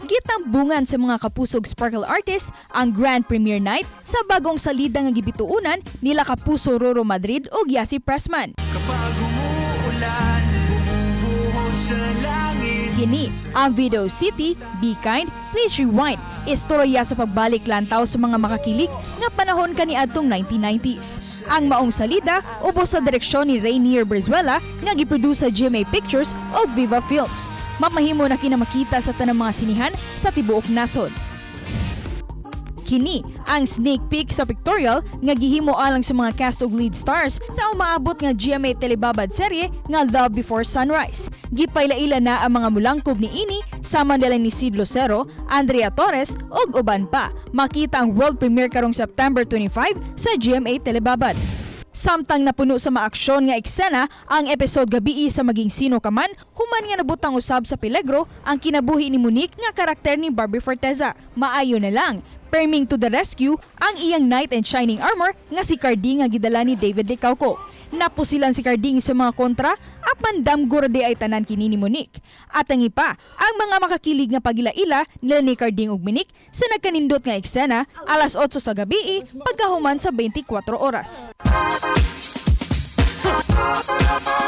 Gitambungan sa mga Kapuso ug Sparkle artist ang grand premiere night sa bagong salida nga gibituunan nila Kapuso Roro Madrid ug Yassi Pressman. Kapag umuulan, bumubuhos sa langit. Kini ang Video City, Be Kind, Please Rewind. Istorya sa pagbalik lantaw sa mga makakilig nga panahon kaniadtong 1990s. Ang maong salida ubos sa direksyon ni Rainier Brizuela nga giproduce sa GMA Pictures ug Viva Films. Mamahimo na kina makita sa tanang mga sinihan sa tibuok nasod. Kini ang sneak peek sa pictorial nga gihimo alang sa mga cast ug lead stars sa umaabot nga GMA Telebabad serye nga Love Before Sunrise. Gipailaila na ang mga mulangkob ni ini sama nila ni Sid Lucero, Andrea Torres ug uban pa. Makita ang world premiere karong September 25 sa GMA Telebabad. Samtang napuno sa maaksyon nga eksena ang episode gabii sa Maging Sino Ka Man, human nga nabutang usab sa peligro ang kinabuhi ni Monique nga karakter ni Barbie Forteza. Maayo na lang, perming to the rescue ang iyang knight in shining armor nga si Carding nga gidala ni David Licauco. Napusilan si Carding sa mga kontra apan damgo ra diay tanan kini ni Monique. At ang ipa, ang mga makakilig nga pagila-ila nila ni Carding ug Monique sa nagkanindot nga eksena alas 8 sa gabi pagkahuman sa 24 Oras.